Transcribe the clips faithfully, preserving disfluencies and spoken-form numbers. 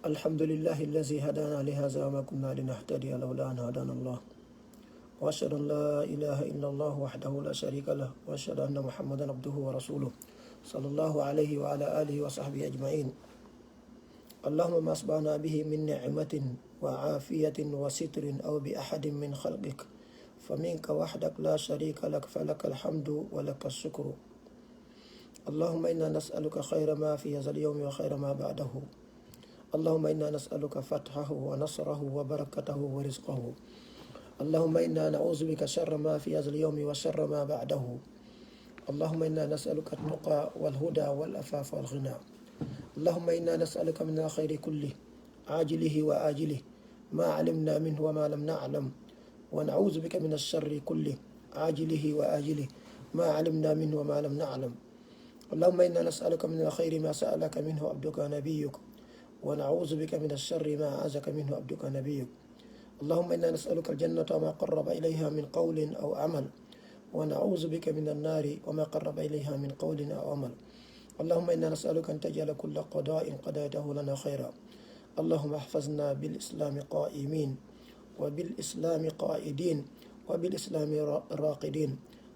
الحمد لله الذي هدانا لهذا وما كنا لنهتدي لولا أن هدانا الله. وأشهد أن لا إله إلا الله وحده لا شريك له، وأشهد أن محمدا عبده ورسوله، صلى الله عليه وعلى آله وصحبه أجمعين. اللهم ما أصبحنا به من نعمة وعافية وستر أو بأحد من خلقك، فمنك وحدك لا شريك لك، فلك الحمد ولك الشكر. اللهم إنا نسألك خير ما في هذا اليوم وخير ما بعده. اللهم إنا نسألك فتحه ونصره وبركته ورزقه. اللهم إنا نعوذ بك شر ما في هذا اليوم وشر ما بعده. اللهم إنا نسألك التقى والهدى والعفاف والغنى. اللهم إنا نسألك من الخير كله، عاجله وآجله، ما علمنا منه وما لم نعلم، ونعوذ بك من الشر كله، عاجله وآجله، ما علمنا منه وما لم نعلم. اللهم إنا نسألك من الخير ما سألك منه عبدك ونبيك، ونعوذ بك من الشر ما أعاذك منه عبدك ونبيك. اللهم إنا نسألك الجنة وما قرب إليها من قول أو عمل، ونعوذ بك من النار وما قرب إليها من قول أو عمل. اللهم إنا نسألك أن تجعل كل قضاء قضيته لنا خيرا. اللهم احفظنا بالإسلام قائمين، وبالإسلام قائدين، وبالإسلام را-، راقدين.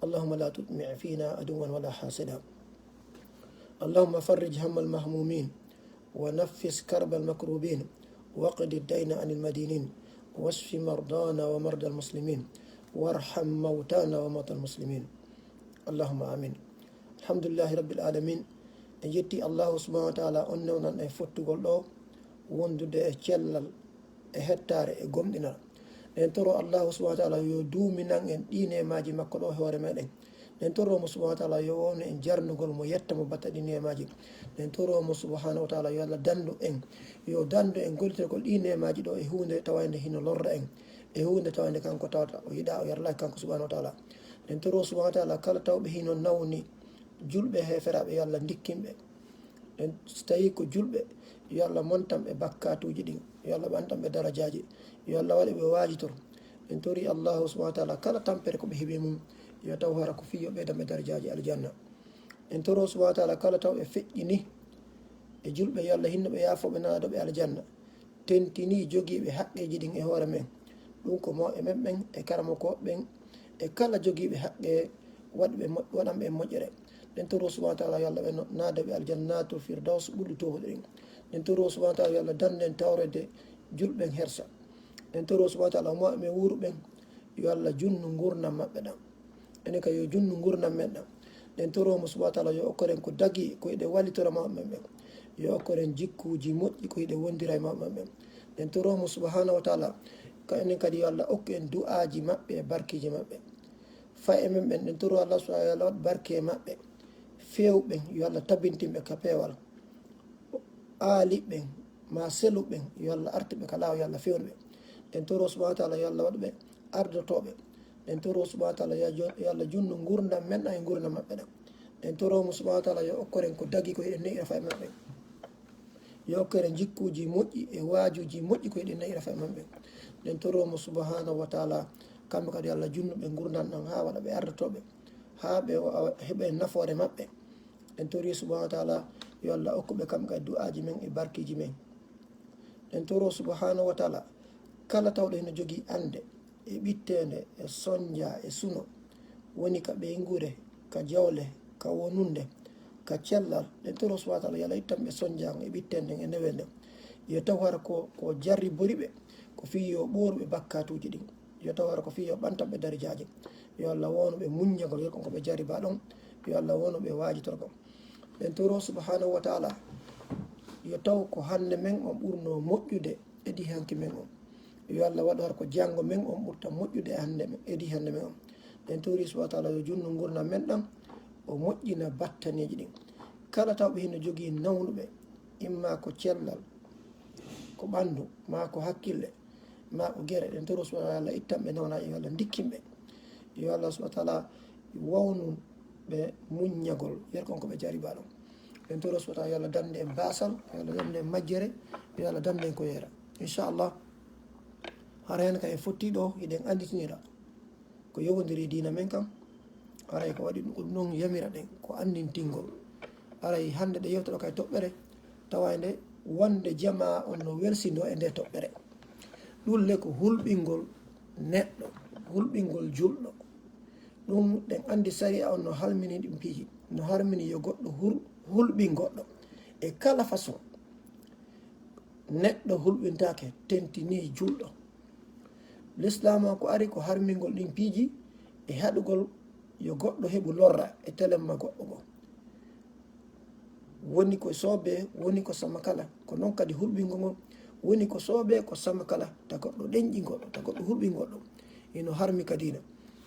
اللهم لا تطمع فينا عدوا ولا حاسدا. اللهم فرج هم المهمومين، ونفس كرب المكروبين، واقض الدين عن المدينين، واشف مرضانا ومرضى المسلمين، وارحم موتانا وموتى المسلمين. اللهم آمين. الحمد لله رب العالمين. En yetti Allahu subhanahu wa ta'ala, on newnan en fottugol ɗo, wondude e cellal, e hettaare, e gomɗinal. Ɗen toro Allahu subhanahu wa ta'ala yo duuminan en ɗi neemaaji makko ɗo e hoore meɗen. Ɗen toro mo subhanahu wa ta'ala yo wownu en jarnugol mo, yetta mo batta ɗi neemaaji. Ɗen toro mo subhanahu wa ta'ala yo Allah dandu en, yo dandu en gollitirgol ɗi neemaaji ɗo e huunde tawande hino lorra en, e huunde tawande kanko tawata o yiɗa, o yarlaki kanko subhanahu wa ta'ala. Ɗen toro subhanahu wa ta'ala kala tawɓe hino nawni julɓe heeferaaɓe, yo Allah ndikkin ɓe. Ɗen, so tawii ko julɓe, yo Allah montan ɓe bakkatuuji ɗin, yo Allah ɓantan ɓe darajaaji, yo Allah waɗu ɓe waajitor. Ɗen tori Allahu subhanahu wa ta'ala kala tampere ko ɓe heɓi mum, yo taw hara ko fii yo ɓeydan ɓe darajaaji aljanna. Ɗen toro subhanahu wa ta'ala kala taw ɓe feƴƴini e julɓe, yo Allah hinno ɓe, yaafo ɓe, naado ɓe aljanna. Tentini jogiiɓe haqqeeji ɗin e hoore men. Ɗum ko mawɓe men ɓen e karamokooɓe ɓen e kala jogiiɓe haqqe waɗɓe mo-, waɗanɓe en moƴƴere. Ɗen toro subhanahu wa ta'ala yo Allah ɓe no-, naado ɓe aljannatul firdaws ɓurɗi toowude ɗin. Ɗen toro subhanahu wa ta'ala yo Allah dandu en tawreede julɓe ɓen hersa. Ɗen toro subhanahu wa ta'ala mawɓe men wuuru ɓen yo Allah junnu ngurndan maɓɓe ɗan. Enen kadi yo junnu ngurndan men ɗan. Ɗen toro mo subhanahu wa ta'ala yo okkoren ko dagi ko hiɗen wallitora mawɓe men ɓen. Yo okkoren jikkuuji moƴƴi ko hiɗen wondira e mawɓe men ɓen. Ɗen toro mo subhanahu wa ta'ala ka enen kadi yo Allah okku en du'aaji maɓɓe e barkiiji maɓɓe. Faa e men ɓen, ɗen toro Allah subhanahu wa ta'ala yo Allah waɗ barke e maɓɓe. Feewɓe ɓen yo Allah tabintin ɓe ka peewal. Aaliɓe ɓen, maa seluɓe ɓen, yo Allah artu ɓe ka laawol, yo Allah fewnu ɓe. Ɗen toro subhanahu wa ta'ala yo Allah waɗu ɓe ardotooɓe. Ɗen toro subhanahu wa ta'ala yo jo-, yo Allah junnu ngurndan men ɗan e ngurndan maɓɓe ɗan. Ɗen toro mo subhanahu wa ta'ala yo okkoren ko dagi ko hiɗen ne'ira faa e maɓɓe. Yo okkoren jikkuuji moƴƴi e waajuuji moƴƴi ko hiɗen ne'ira faa e maɓɓe. Ɗen toro mo subhanahu wa ta'ala kamɓe kadi yo Allah junnu ɓe ngurndan ɗan haa waɗa ɓe ardotooɓe, haa ɓe wa-, heɓa en nafoore maɓɓe. Ɗen tori subhanahu wa ta'ala yo Allah okku ɓe kamɓe kadi du'aaji men e barkiiji men. Ɗen toro subhanahu wa ta'ala kala tawɗo hino jogii annde e ɓitteende e sonja e suno, woni ka ɓeynguure, ka jawle, ka wonunde, ka cellal. Ɗen toro subhanahu wa ta'ala yo Allah ittan ɓe sonja on e ɓitteende e newende. Yo taw hara ko, ko jarribori ɓe, ko fii yo ɓooru ɓe bakkatuuji ɗin. Yo taw hara ko fii yo ɓantan ɓe darajaaji. Yo Allah wownu ɓe muññagol yeru kon ko ɓe jarribaa ɗon. Yo Allah wownu ɓe waajitorgal. Ɗen toro subhanahu wa ta'ala yo taw ko hannde men on ɓurnoo moƴƴude e ɗi hanki men on. Yo Allah waɗu hara ko janngo men on ɓurta moƴƴude e hannde men, e ɗi hannde men on. Ɗen tori subhanahu wa ta'ala yo junnu ngurndan men ɗan, o moƴƴina battaneeji ɗin. Kala tawɓe hino jogii nawnuɓe, imma ko cellal, ko ɓanndu, maa ko hakkille, maa ko gere, ɗen toro subhanahu wa ta'ala yo Allah ittan ɓe nawnaaji, yo Allah ndikkin ɓe. Yo Allah subhanahu wa ta'ala wownu ɓe muññagol yeru kon ko ɓe jarribaa ɗon. Ɗen toro subhanahu wa ta'ala yo Allah dandu en baasal, yo Allah dandu en majjere, yo Allah dandu en ko yeera. Inchallah, hara heen ka en fotti ɗo, hiɗen annditinira ko yowondiri diina men kan. Haray ko waɗi ɗum, ko ɗum ɗon yamira ɗen, ko anndintingol. Haray hannde ɗe yewta ɗo kay toɓɓere, tawa nde wonde jamaa on no welsindoo e nde toɓɓere. Ɗun le ko hulɓingol neɗɗo, hulɓingol julɗo. Ɗun ɗen anndi sariya on no halmini ɗin piiji, no harmini yo goɗɗo hul-, hulɓin goɗɗo. E kala façon, neɗɗo hulɓintaake, tentinii julɗo. Lislaam o ko ari ko harmingol ɗin piiji e haɗugol yo goɗɗo heɓu lorra e telemma goɗɗo goo. Woni ko soobee, woni ko samakala, ko non kadi hulɓingol ngol. Woni ko soobee, ko samakala, ta goɗɗo ɗenƴi goɗɗo, ta goɗɗo hulɓi goɗɗo. Hino harmi ka diina.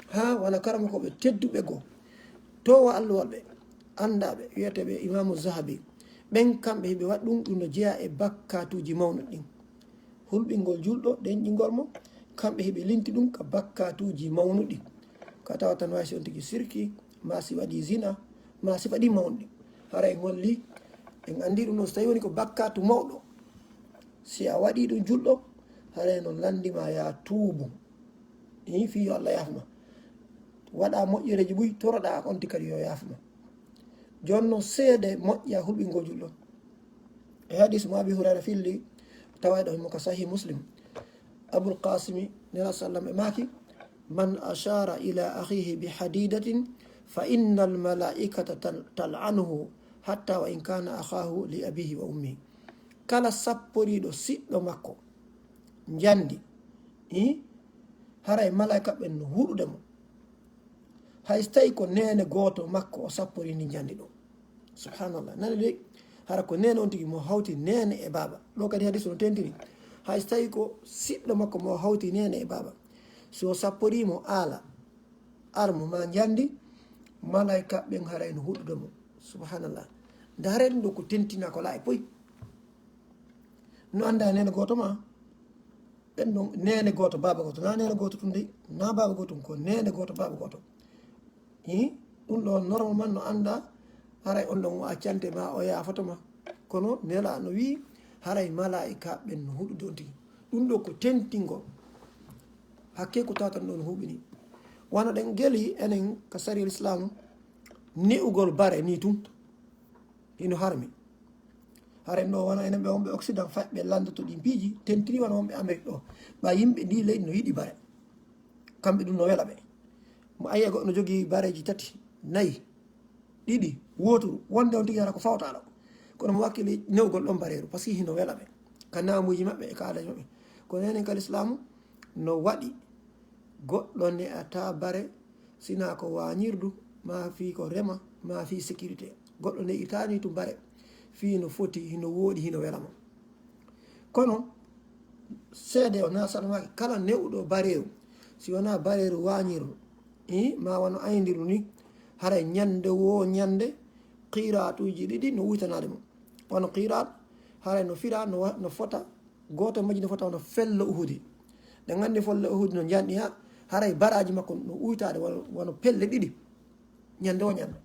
Haa wona karamokooɓe tedduɓe goo, toowa alluwal ɓe, anndaaɓe, wi'eteeɓe Imaamu Zahabi. Ɓen kamɓe hiɓe waɗi ɗun, ɗun no jeyaa e bakkaatuuji mawnuɗi ɗin. Hulɓingol julɗo, ɗenƴingol mo, kamɓe hiɓe linti ɗun ka bakkaatuuji mawnuɗi. Ka tawa tan way si on tigi sirki, maa si waɗi zina, maa si waɗi mawnuɗi. Hara en holli, en anndi ɗun non, so tawi woni ko bakkaatu mawɗo, si a waɗi ɗun julɗo, hara en non lanndima ya tuubu. Ii, fii yo Allah yaafuma. Waɗa moƴƴereeji buy, toroɗa on tigi kadi yo yaafuma. Jooni non seede moƴƴa hulɓingol julɗo. E hadis mo Abi Hurayra filli, tawayɗo himo ka Sahih Muslim. Abul Qasimi, Nelaaɗo sallam e maaki, "Man ashara ila akhihi bi hadidatin, fa innal malaikata tal-, tal'anuhu, hatta wa in kana akhahu li abihi wa ummihi." Kala sapporiiɗo siɗɗo makko njandi, i, haray malaika ɓen no huɗude mo. Hay so tawi ko neene gooto makko o sapporii ndi njandi ɗoo. Subhanallah. Nani de, hara ko neene on tigi mo hawti neene e baaba. Ɗoo kadi hadis no tentini. Hay so tawi ko siɗɗo makko mo hawti neene e baaba. Si o sapporii mo aala, armo maa njandi, malaika ɓen haray no huɗude mo. Subhanallah. Ndaaren ɗoo ko tentina ko laayi poy. No anndaa neene gooto maa. Ɓen ɗon neene gooto, baaba gooto. Naa neene gooto tun dey, naa baaba gooto tun, ko neene gooto, baaba gooto. Ii, ɗun ɗoo normalement no anndaa, haray on ɗon o accante ma, o yaafoto ma. Kono Nelaaɗo no wi'i, haray malaa'ika ɓen no huɗude on tigi. Ɗun ɗoo ko tentingol. Hakkee ko tawata ɗon no huɓini. Wano ɗen geli enen ka sariya Islaamu, ne'ugol bare nii tun. Hino harmi. Haren ɗoo wano enen ɓe wonɓe Occident, fay ɓe lanndoto ɗin piiji, tentiri wano wonɓe Amérique ɗoo. Ɓay yimɓe ndii leydi no yiɗi bare. Kamɓe ɗun no wela ɓe. Mo ayi e goɗɗo no jogii bareeji tati, nayi, ɗiɗi, wooturu, wonde on tigi hara ko fawtaaɗo. Kono mo wakkili ne'ugol ɗon bareeru, parce que hino wela ɓe. Ka naamuuji maɓɓe e ka aadaji maɓɓe. Kono enen ka Lislaamu no waɗi goɗɗo ne'ataa bare, sinaa ko waañirdu, maa fii ko rema, maa fii sécurité. Goɗɗo ne'itaani tun bare, fii no foti, hino wooɗi, hino wela mo. Kono, seede o naa salmaaki kala ne'uɗo bareeru, si wanaa bareeru waañirdu, ii, maa wano ayndiru ni, haray ñande woo ñande, qiiraatuuji ɗiɗi no uytanaade mo. Wano qiiraat, haray no fira, no wa-, no fota, gooto majji no fota wano fello Uhudi. Ɗen anndi fello Uhudi no njanɗi haa, haray baraaji makko no uytaade wano, wano pelle ɗiɗi. Ñande woo ñande.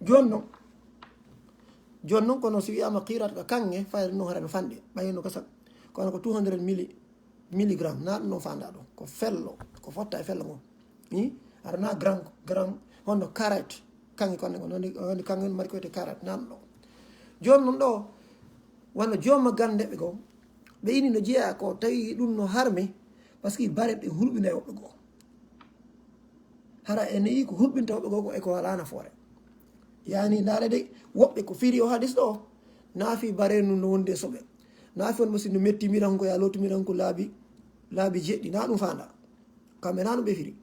Jooni non, jooni non kono si wi'aama qiiraat ka kaŋŋe, fayre non haray no fanɗi, ɓay no gasa. Kono ko two hundred milli-, milligram, naa ɗun non faandaa ɗoo. Ko fello, ko fotta e fello ngon. Ii? Hara naa gram, gram, honno karet, kaŋŋe konne ngon, honde, honde kaŋŋe mari ko wi'etee karet, naa ɗun ɗoo. Jooni non ɗoo, wano jooma gannde ɓe goo, ɓe inni no jeyaa ko tawi ɗun no harmi, parce que bare ɗen hulɓinay woɓɓe goo. Hara en yi'i ko hulɓinta woɓɓe goo ko e ko alaa nafoore. Yaani, ndaare de, woɓɓe ko firi o hadis ɗoo, naa fii bare nun no wonde soɓe. Naa fii on mo si no metti miran ko ya lootu miran ko laabi, laabi jeɗɗi, naa ɗun faandaa. Kamɓe naa ɗun ɓe firi.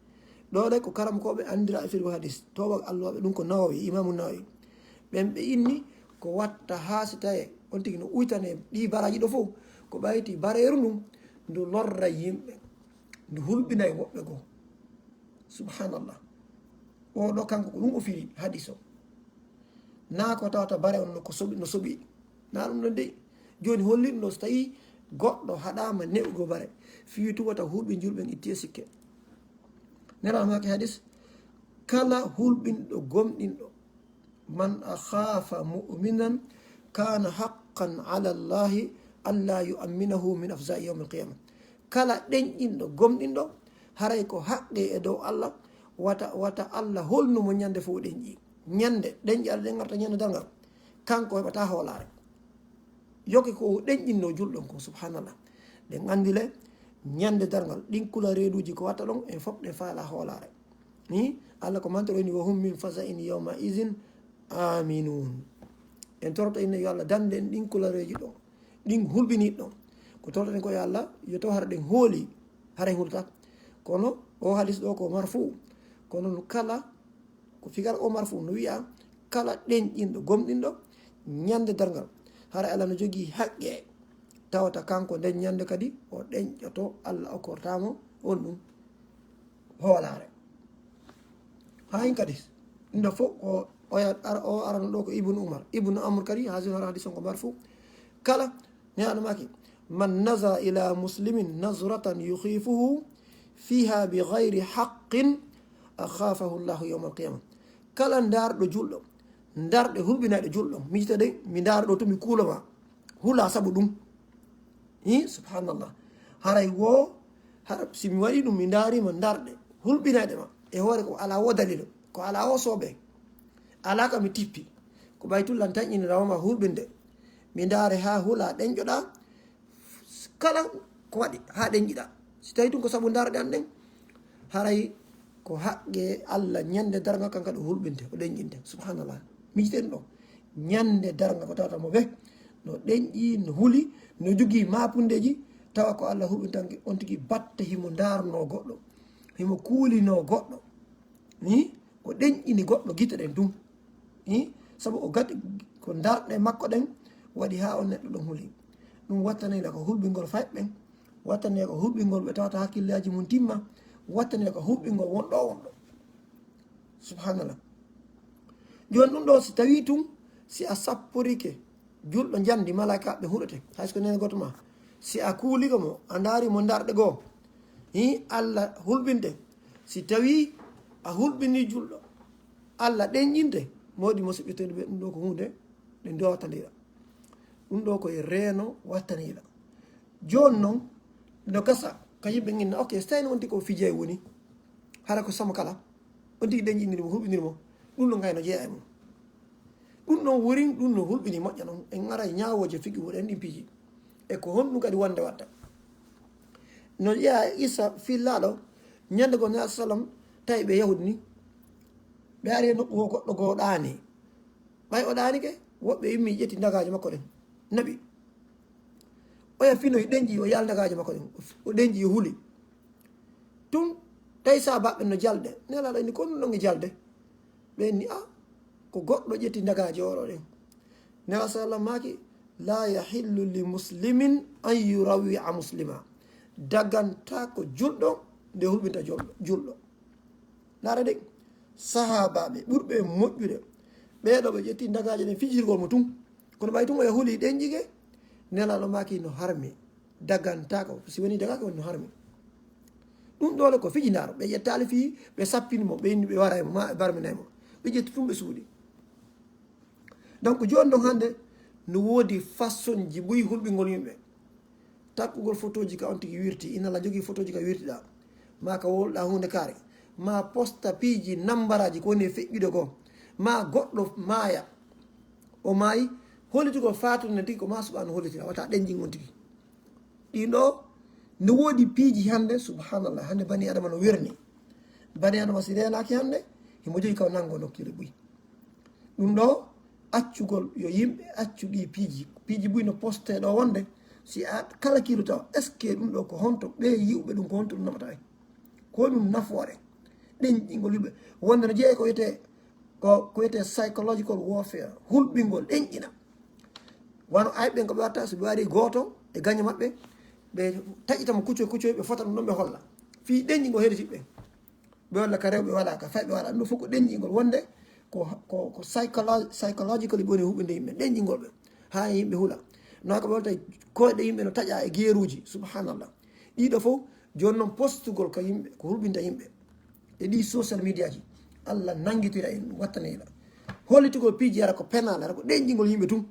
Ɗoo de ko karamokooɓe anndiraa e firi o hadis. Toowa Alla waɓe ɗun ko Nawawi, Imaamu Nawawi. Ɓen ɓe inni ko watta haa si tawee on tigi no uytane ɗii baraaji ɗoo fow, ko ɓayti bareeru ndun, ndu lorra yimɓe, ndu hulɓinay woɓɓe goo. Subhanallah. Oo ɗoo kanko ko ɗun o firi hadis o. Naa ko tawata bare on no ko soɓi, no soɓi. Naa ɗun ɗon dey. Jooni hollinɗo so tawii goɗɗo haɗaama ne'ugol bare. Fii tun wata hulɓe julɓe itti e sikke. Nelaaɗo maaki hadis, kala hulɓinɗo gomɗinɗo, "Man akhafa mu'minan kana haqqan ala Allahi alla yu'amminahu min afza'i yawmil qiyamah." Kala ɗenƴinɗo, gomɗinɗo, haray ko haqqe e dow Alla, wata, wata Alla holnu mo ñande fow ɗenƴi. Ñande, ɗenƴal ɗen arta ñande darngal, kanko heɓataa hoolaare. Yoke ko o ɗenƴinno julɗo on ko, subhanallah. Ɗen anndi le, ñande darngal, ɗin kula reeduuji ko watta ɗon, en fof ɗen faala hoolaare. Ni, Allah ko mantoro ni, "Wa hum min faza'in yawma izin aminun." En toroto inne yo Allah dande en ɗin kulareeji ɗon, ɗin hulɓiniiɗi ɗon. Ko toroten ko yo Allah, yo taw hara ɗen hooli, hara en hulta. Kono o hadis ɗo ko marfu. Kono no kala, ko figal o marfu no wi'a, kala ɗenƴinɗo, gomɗinɗo, ñande darngal, hara Allah no jogii haqqe, tawata kanko nden ñande kadi o ɗenƴoto, Allah okkorta mo on ɗum hoolaare. Haa hin kadi, ɗum ɗo fof ko oya-, ara-, o arano ɗo ko Ibnu Umar. Ibnu Amr kadi, haa jooni hara hadis on ko marfu. Kala, Nelaaɗo maaki, "Man nazara ila muslimin nazratan yukhifuhu fiha bi ghayri haqqin akhafahu Allahu yawmal qiyamah." Kala ndaarɗo julɗo, ndaarɗe hulɓinayɗe julɗo, miijita de, mi ndaara ɗo to mi kuula ma, hula sabu ɗum. Hi, subhanallah. Haray wo, hara, si mi waɗi ɗum, mi ndaarima ndaarɗe hulɓinayɗe ma, e hoore ko alaa wo dalilu, ko alaa wo soobee, alaa ka mi tippi, ko ɓay tullan tan ina rawama hulɓinde, mi ndaare haa hula ɗenƴoɗa, kala ko waɗi haa ɗenƴiɗa. Si tawi ɗum ko sabu ndaarɗe an ɗen, haray ko haqqe Allah ñande darnga kan kadi o hulɓinte, o ɗenƴinte. Subhanallah. Miijiten ɗo. Ñande darnga ko tawata mo ɓe no ɗenƴi, no huli, no jogii maapundeeji, tawa ko Allah hulɓintanke on tigi batte himo ndaarnoo goɗɗo, himo kuulinoo goɗɗo. Ni ko ɗenƴini goɗɗo gite ɗen tun. Ni sabu o gati ko ndaarɗe makko ɗen waɗi haa on neɗɗo ɗon huli. Ɗum wattanila ko hulɓingol fayɓe ɓen, wattanila ko hulɓingol ɓe tawata hakkillaaji mum timma, wattanila ko hulɓingol wonɗo o wonɗo. Subhanallah. Jooni ɗum ɗo, si tawii tun, si a sapporike julɗo njandi, malaykaaɓe huɗete, hay so ko neene gooto ma, si a kuuliko mo, a ndaari mo ndaarɗe goo, hi Allah hulɓinte. Si tawii a hulɓinii julɗo, Allah ɗenƴinte, moodi mo siɓɓitede ɓe, ɗum ɗo ko huunde nde ndowatandira. Ɗum ɗo ko e reeno wattaniiɗa. Jooni noon, no gasa ka yimɓe nginna, ok, so tawii no on tigi ko fijay woni, hara ko sama kala, on tigi ɗenƴiniri mo, hulɓiniri mo, ɗum no ngayno jeeya e mum. Ɗum noon wurin, ɗum no hulɓini moƴƴa noon. En ara e ñaawooje figi wuɗen ɗin piiji. E ko honɗum kadi wonde watta? No jeeya e qissa fillaaɗo, ñande goo Nelaaɗo sallam tawi ɓe Yahuudi ni, ɓe ari e nokku goo, goɗɗo goo ɗaani. Ɓay o ɗaanike, woɓɓe immi ƴetti dagaaje makko ɗen, naɓi. Oya finoy ɗenƴi, o yaal dagaaje makko ɗen, o ɗenƴi, o huli. Tun tawi saabaaɓe no jalde. Nelaaɗo inni, "Ko honɗum ɗon e jalde?" Ɓe inni, "A, ko goɗɗo ƴetti dagaaje oɗo ɗen." Nelaaɗo sallam maaki, "La yahillu li muslimin an yurawwi'a muslima." Dagantaako julɗo nde hulɓinta julɗo, julɗo. Ndaara de, sahaabaaɓe ɓurɓe moƴƴude, ɓee ɗoo ɓe ƴetti dagaaje ɗen fijirgol mo tun. Kono ɓay tun o yahuli ɗenƴike, Nelaaɗo maaki no harmi, dagantaako. Si woni dagaaka, woni no harmi. Ɗum ɗoo le ko fiji ndaaro. Ɓe ƴettaali fii, ɓe sappini mo, ɓe inni ɓe wara e mo, maa ɓe barminay mo. Ɓe ƴetti tun ɓe suuɗi. Donc, jooni ɗon hannde, no woodi façon ji buy hulɓingol yimɓe. Takkugol fotooji ka on tigi wirti, ina la jogii fotooji ka wirtiɗaa, maa ka wowluɗaa huunde kaari, maa posta piiji, nambaraaji ko woni e feƴƴude ko, maa goɗɗo maaya, o maayi, hollitugol faatunde tigi ko maa suɓaano hollitira, wata ɗenƴin on tigi. Ɗin ɗoo, no woodi piiji hannde, subhanallah, hannde bani Adama no werni. Bani Adama si reenaaki hannde, himo jogii ka o nanngo nokkiire buy. Ɗum ɗoo, accugol yo yimɓe accu ɗii piiji. Piiji buy no poste ɗoo wonde, si a kala kiilu tawa, est-ce que ɗum ɗoo ko honto ɓee yi'uɓe ɗum, ko honto ɗum nafata ɓe? Ko honɗum nafoore ɗenƴingol yimɓe? Wonde no jeeya ko wiyetee, ko, ko wiyetee psychological warfare, hulɓingol, ɗenƴina. Wano ayɓe ɓen ko ɓe watta, so ɓe waɗi gooto e gaño maɓɓe, ɓe taƴita mo kuccoy kuccoy, ɓe fota ɗum ɗon, ɓe holla. Fii ɗenƴingol heɗitiiɓe ɓen. Ɓe walla ka rewɓe wala, ka fayɓe wala. Ɗum ɗoo fof ko ɗenƴingol, wonde ko, ko, ko psycholo-, psychologically ɓe woni huɓinde yimɓe, ɗenƴingol ɓe. Haa yimɓe hula. No ko ɓe wonta koyɗe yimɓe no taƴa e geeruuji, subhanallah. Ɗii ɗoo fof, jooni noon postugol ka yimɓe, ko hulɓinta yimɓe. E ɗii social mediaji, Allah nanngitira en ɗum, wattana en la. Hollitugol piiji hara ko penal, hara ko ɗenƴingol yimɓe tun.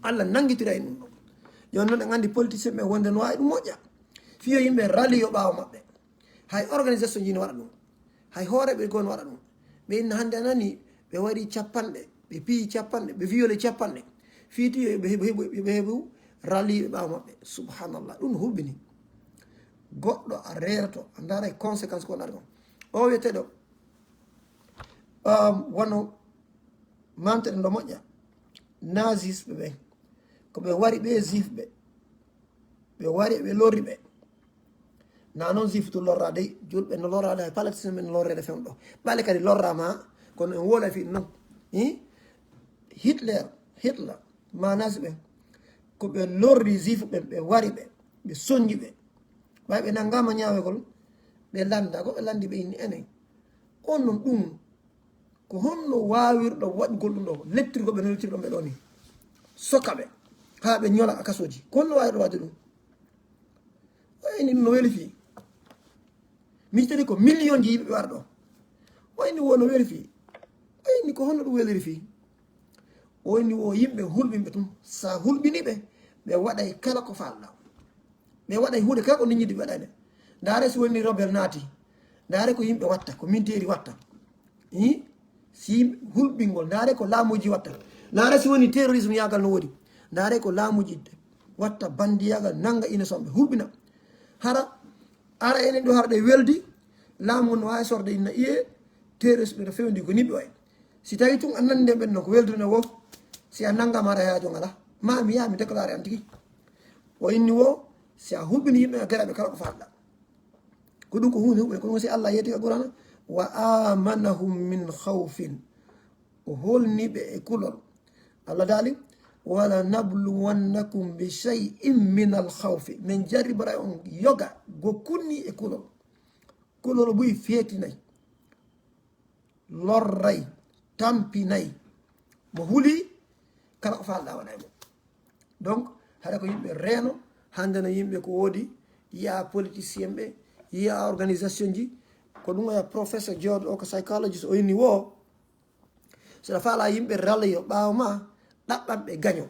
Allah nanngitira en ɗum ɗoo. Jooni noon en anndi politicien ɓe wonde no waawi ɗum moƴƴa. Fii yo yimɓe rali yo ɓaawo maɓɓe. Hay organisation ji no waɗa ɗum. Hay hooreeɓe goo no waɗa ɗum. Ɓe inna hannde a nani, ɓe waɗi capanɗe, ɓe piyi capanɗe, ɓe viole capanɗe. Fiiti yo ɓe heɓu, heɓu, yo ɓe heɓu raliiɓe ɓaawo maɓɓe. Subhanallah, ɗum no hulɓini. Goɗɗo a reerato, a ndaara e conséquence ko wonata kon. O wiyeteeɗo, um, wano manteɗen ɗo moƴƴa, nazisɓe ɓen, ko ɓe wari ɓe juif ɓe, ɓe wari ɓe lorri ɓe. Na noon juif tun lorraade, julɓe no lorraade, hay palestine men no lorreede fewndo. Ɓale kadi lorraama, kono en woola fii non. Hi? Hitler, Hitler, ma nazi ɓen, ko ɓe lorri juif ɓen, ɓe wari ɓe, ɓe sonji ɓe. Ɓay ɓe nanngaama ñaawegol, ɓe lannda, ko ɓe lanndi ɓe inni enen. On non ɗum, ko honno waawirɗo waɗugol ɗum ɗo, lettirgol ɓe no lettirɗon ɓe ɗo ni? Soka ɓe, haa ɓe ñola a kasooji. Ko honno waawirɗo waɗde ɗum? O inni ɗum no weli fii. Mi tari ko million ji yimɓe ɓe wara ɗo. O inni wo no weli fii. O inni ko honno ɗum weliri fii? O inni wo yimɓe hulɓinɓe tun. Sa hulɓini ɓe, ɓe waɗay kala ko faalɗa. Ɓe waɗay huunde kala ko niññidi ɓe waɗay nde. Ndaare si woni rebel naati. Ndaare ko yimɓe watta, ko minteeri watta. Hi? Si yimɓe hulɓingol, ndaare ko laamuuji watta. Ndaare si woni terrorisme yaagal no woodi. Ndaare ko laamuuji watta bandiyaagal, nanga innocent ɓe, hulɓina. Hara, ara enen ɗo hara ɗe weldi, laamu no waawi sorde inna iye, terrorisme no fewndi ko niɓɓe wayi. Si tawi tun a nandi ɓen non ko weldude no wo, si a nangama ara yaajo ngala. Ma mi yaa mi déclaré an tigi. O inni wo, si a hulɓini yimɓe a garaɓe kala ko faalɗa. Ko ɗum ko huunde huɓɓe, ko ɗum si Allah yeeti ka Qur'ana, "Wa amanahum min khawfin." O holni ɓe e kulol. Allah daali, "Wala nabluwannakum bi shay'in min al khawfi." Min jarribora on yoga go kunni e kulol. Kulol buy feetinay. Lorray, tampinay. Mo huli, kala ko faalɗa waɗa e mum. Donc, hara ko yimɓe reeno, hannde no yimɓe ko woodi, yiya politicien ɓe, yiya organisation ji, ko ɗum oya professeur jooɗo o ko psychologist o inni wo, so ɗa faala yimɓe ralayo ɓaawo ma, ɗaɓɓan ɓe gaño.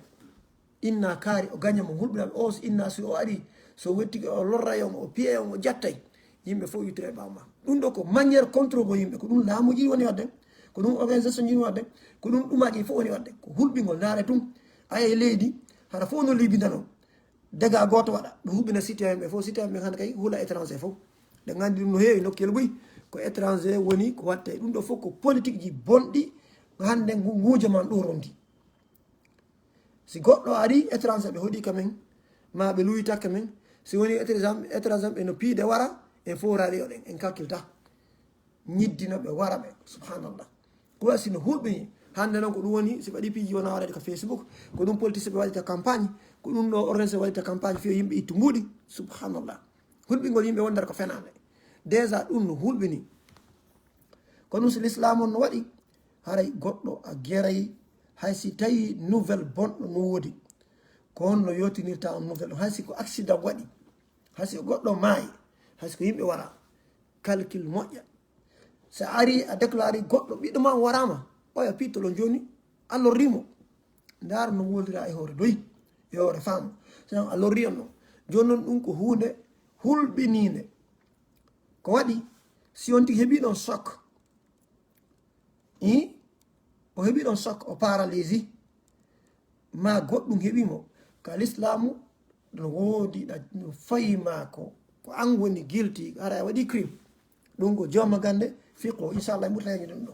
Inna kaari o gaña mo hulɓinal o, so inna si o ari, so wettike o lorray on, o piyay on, o jattay. Yimɓe fof ittira e ɓaawo ma. Ɗum ɗo ko manière contrôle mo yimɓe. Ko ɗum laamuji woni waɗde. Ko ɗum organisation ji woni waɗde. Ko ɗum ɗumaji fof woni waɗde. Ko hulɓingol ndaare tun. Aya e leydi, hara fof no libindanoo. Dega gooto waɗa. Ɗum hulɓina citoyen ɓe fof. Citoyen ɓe hannde kay hula étranger fof. Ɗe nganndi ɗum no heewi nokkuyel buy. Ko étranger woni ko waɗte. Ɗum ɗo fof ko politique ji bonɗi. Hannde ngu-, nguujo man ɗo rondi. Si goɗɗo ari étranger ɓe hoɗi ka men, ma ɓe luwita ka men, si woni étranger, étranger ɓe no piide wara, en fof rari oɗen, en kakkilta. Ñiddino ɓe wara ɓe, subhanallah. Ko wayi si no hulɓini, hannde noon ko ɗum woni, si waɗi piiji wona waɗade ka Facebook, ko ɗum politicien ɓe waɗita campagne, ko ɗum ɗo organisé waɗita campagne fiyo yimɓe ittu mbuuɗi, subhanallah. Hulɓingol yimɓe wondata ko fenaande. Déjà ɗum no hulɓini. Ko ɗum si l'islam on no waɗi, haray goɗɗo a geray, hay si tawi nouvelle bonɗo no woodi, ko honno yewtinirta on nouvelle on? Hay si ko accident waɗi, hay si ko goɗɗo maayi, hay si ko yimɓe wara, calcul moƴƴa. So a ari a déclare goɗɗo ɓiɗɗo ma on waraama, oya pittolon jooni, a lorrimo. Ndaar no wolira e hoore doy, e hoore faamu. So a lorri on ɗon. Jooni noon ɗum ko huunde hulɓiniinde. Ko waɗi, si on tigi heɓi ɗon choc, i, o heɓi ɗon choc, o paralysé, ma goɗɗum heɓi mo, ka lislaamu no woodi ɗa, no fayi ma ko, ko an woni guilty, hara a waɗi crime. Ɗum ko jooma gannde fiqo, inchallah, en ɓurta heñude ɗum ɗo.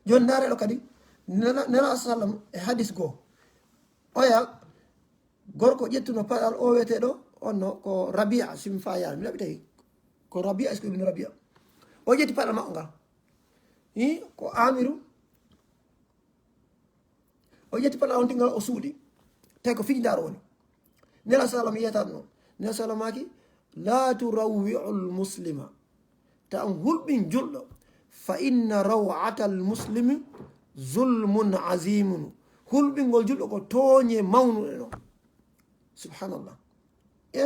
Jooni, ndaare ɗo kadi, Nela, Nela sallam e hadis goo. Oya, gorko ƴettuno paɗal o wiyeteeɗo, on no ko Rabia, si mi fayaani, mi ɗaɓɓitay. Ko Rabia, est-ce que ibn Rabia? O ƴetti paɗal maɓɓe ngal. Hi, ko Amiru. O ƴetti paɗal on tingal, o suuɗi. Tawi ko fijidaaro woni. Nela sallam yiyata ɗum noon. Nela sallam maaki, "La turawwi'u al-muslima." Ta on hulɓin julɗo. "Fa inna raw'ata al-muslimi zulmun azimun." Hulɓingol julɗo ko tooñe mawnuɗe noon. Subhanallah. E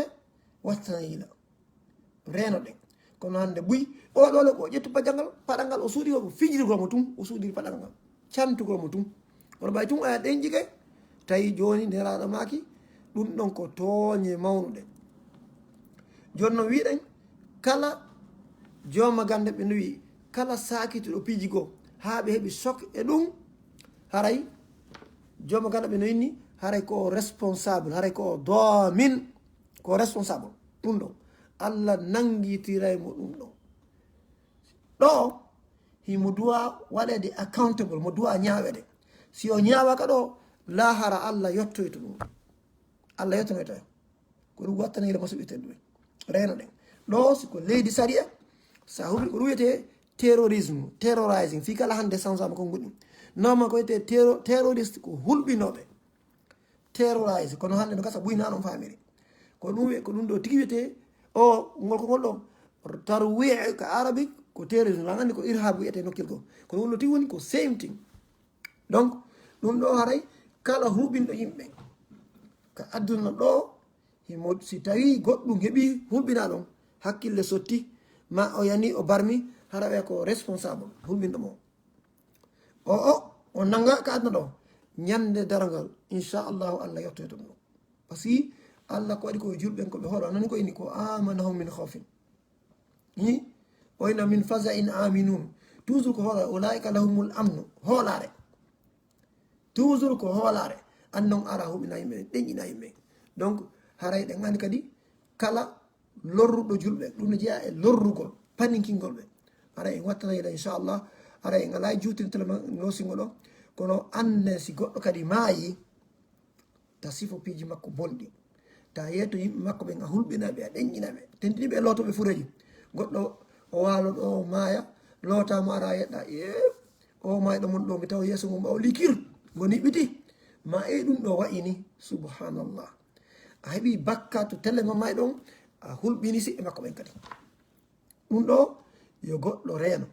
wattana yila. Reeno ɗen. Kono hannde buy, o ɗo le ko ƴettu paɗal ngal, paɗal ngal o suuɗi ko fijirgol mo tun, o suuɗiri paɗal ngal. Cantugol mo tun. Kono ɓay tun aya ɗen jike, tawi jooni Nelaaɗo maaki, ɗum ɗon ko tooñe mawnuɗe. Jooni noon wiɗen, kala jooma gannde ɓe no wi'i, kala saakituɗo piiji goo, haa ɓe heɓi choc e ɗum, haray Jooma gada ɓe no inni, haray ko o responsable, haray ko o doomin, ko o responsable. Ɗum ɗon, Allah nanngitiray mo ɗum ɗon. Ɗo, himo duwa waɗeede accountable, mo duwa ñaaweede. Si o ñaawaka ɗo, laahara Allah yottoyto ɗum. Allah yottonoyto. Ko ɗum wattani hila musidɓe tedduɓe. Reeno ɗen. Ɗo, si ko leydi sariya, sa huɓi ko ɗum wiyetee terrorisme, terrorizing, fii kala hannde sansaama konngol ɗum. Normal ko wiyetee terro-, terroriste ko hulɓinooɓe. Terrorize, kono hannde no gasa buy na ɗon famiri. Ko ɗum wiye-, ko ɗum ɗo tigi wiyetee, o, ngol ko ngol ɗo, tarwi' ka Arabic, ko terrorisme, an anndi ko irhab wiyetee nokkil ko. Kono ngol ɗo tigi woni ko same thing. Donc, ɗum ɗo haray kala huɓinɗo yimɓe ka adduna ɗo, himo, si tawi goɗɗum heɓi hulɓina ɗon, hakkille sotti, ma o yani o barmi, hara wiya ko responsable, hulɓinɗo mo. O, o, o nanga ka aduna ɗo, ñande darangal, inchallahu, Allah yottoyto ɗum ɗo. Parce que Allah ko waɗi ko e julɓe ɓen ko ɓe hoolo, a nani ko inni ko amanahum min khawfin. Hi? O ina min faza'in aminun. Toujours ko hoolare, ulaika lahumul amnu. Hoolare. Toujours ko hoolare. An non ara huɓina yimɓe, ɗenƴina yimɓe. Donc, haray ɗen anndi kadi, kala lorruɗo julɓe, ɗum no jeyaa e lorrugol, paninkingol ɓe. Haray en wattana yiɗa, inchallah. Haray en alaa juutirtele ma nosingol o. Kono anne si goɗɗo kadi maayi, ta sifo piiji makko bonɗi, ta yeeto yimɓe makko ɓen a hulɓina ɓe, a ɗenƴina ɓe, tentini ɓe e lootooɓe fureeji. Goɗɗo o waalo ɗo, o maaya, lootaama, ara yeɗɗa, ee, o maayɗo mon ɗo, mi tawa yeeso mum ɓawo likir, ngo niɓɓiti. Ma e ɗum ɗo wa'ini, subhanallah. A heɓi bakkaatu tele ma maayɗo on, a hulɓini siɓɓe makko ɓen kadi. Ɗum ɗo, yo goɗɗo reeno.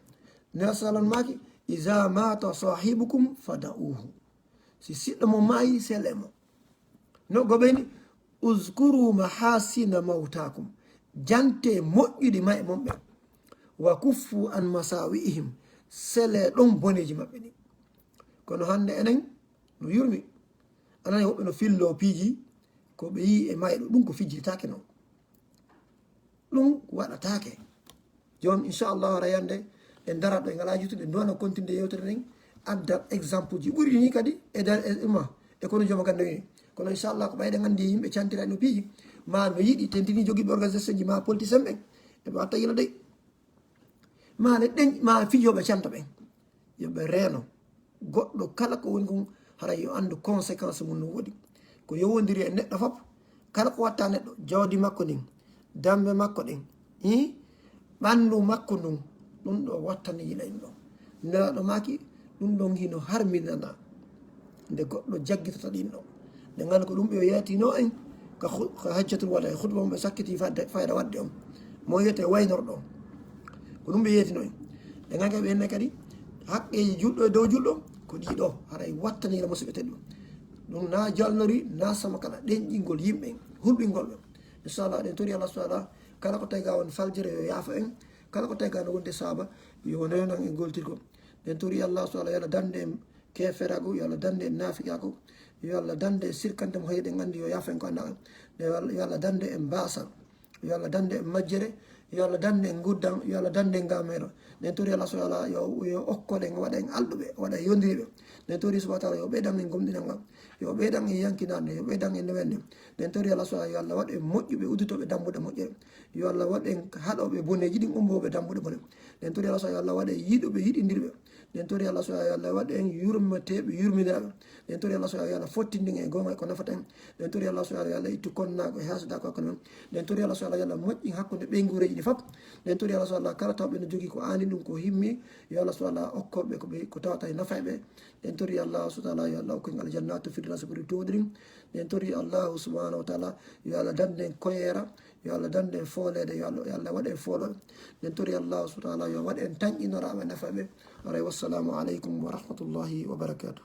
Nela sallam maaki, "Iza mata sahibukum fada'uhu." Si siɗɗo mo maayi, sele mo. No goɓeni, "Uzkuru mahasina mautakum." Jante moƴƴuɗi maayɓe mon ɓen. "Wa kuffu an masawi'ihim." Sele ɗon boneeji maɓɓe ɗin. Kono hannde enen, no yurmi. Anani woɓɓe no fillo piiji, ko ɓe yii e maayɗo, ɗum ko fijjitaake non. Ɗum waɗataake. Jooni, inchallahu, hara yande en dara ɗo, en alaa juutude, en duwana continue yewtere nden, adda exemple ji ɓuri ni kadi e dar-, e ɗuma, e kono jooma gannde wini. Kono inchallah, ko ɓayde nganndi yimɓe cantira no piiji, ma no yiɗi tentini jogiiɓe organisation ji ma politicien ɓen, e ɓe watta yila dey. Ma ne ɗen, ma fijooɓe canto ɓen. Yo ɓe reeno. Goɗɗo kala ko woni kon, hara yo anndu conséquence mum no woodi. Ko yowondiri e neɗɗo fof, kala ko watta neɗɗo, jawdi makko ndin, dambe makko ɗen, ii, ɓanndu makko ndun, ɗum ɗo wattani yila ɗum ɗo. Nelaaɗo maaki, ɗum ɗon hino harminana nde goɗɗo jaggitata ɗin ɗo. Nde nganndi ko ɗum ɓe yeetino en, ka hu-, ka hajjatul wada, e khutba mo ɓe sakkiti fayda, fayda wadde on. Mo wiyete waynorɗo on. Ko ɗum ɓe yeetino en. Nde nganndi ɓe enne kadi, haqqeeji julɗo e dow julɗo, ko ɗiɗo, haray wattanira musidɓe tedduɓe. Ɗum na jalnori, na sama kala, ɗenƴingol yimɓe, hulɓingol ɓe. Inchallah, ɗen tori Allah subhanahu wa ta'ala, kala ko tawi ga won faljere yo yaafo en, kala ko tawi ga no wonde saaba, yo nenan en goltirgo. Ɗen tori Allah subhanahu wa ta'ala, yo Allah dande en keferaagu, yo Allah dande en naafiqaagu, yo Allah dande en sirkande mo, heɗen anndi yo yaafo en ko anndaa en. Yo Allah, yo Allah dande en baasal, yo Allah dande en majjere, yo Allah dande en nguddan, yo Allah dande en ngameero. Ɗen tori Allah subhanahu wa ta'ala yo, yo okko ɗen, waɗa en alɗuɓe, waɗa en yondiriɓe. Ɗen tori subhanahu wa ta'ala yo ɓeydan en gomɗinal ngal, yo ɓeydan en yankinande, yo ɓeydan en newende. Ɗen tori Allah subhanahu wa ta'ala yo Allah waɗu en moƴƴuɓe, udditooɓe dambuɗe moƴƴere. Yo Allah waɗu en haɗooɓe boneeji ɗin, ummooɓe dambuɗe bone. Ɗen tori Allah subhanahu wa ta'ala yo Allah waɗu en yiɗuɓe, yiɗindirɓe. Ɗen tori Allah subhanahu wa ta'ala yo Allah waɗu en yurmeteeɓe, yurmindiraaɓe. Ɗen tori Allah subhanahu wa ta'ala yo Allah fottindin en e goonga e ko nafata en. Ɗen tori Allah subhanahu wa ta'ala yo Allah ittu konnaagu e hasidaagu hakkunde men. Ɗen tori Allah subhanahu wa ta'ala yo Allah moƴƴin hakkunde ɓeynguureeji ɗi fof. Ɗen tori Allah subhanahu wa ta'ala kala taw ɓe no jogii ko aani ɗum, ko himmi, yo Allah subhanahu wa ta'ala okkorɓe ko ɓe, ko tawata e nafa e ɓe. Ɗen tori Allah subhanahu wa ta'ala yo Allah okku en aljannatu firdaws ɓuri towɗirin. Ɗen tori Allah subhanahu wa ta'ala yo Allah dande en koyeera, yo Allah dande en fooleede, yo Allah, yo Allah waɗ en foolooɓe. Ɗen tori Allah subhanahu wa ta'ala yo waɗ en tanƴinoraaɓe nafa ɓe. Aray, wassalamu aleykum wa rahmatullahi wa barakatuh.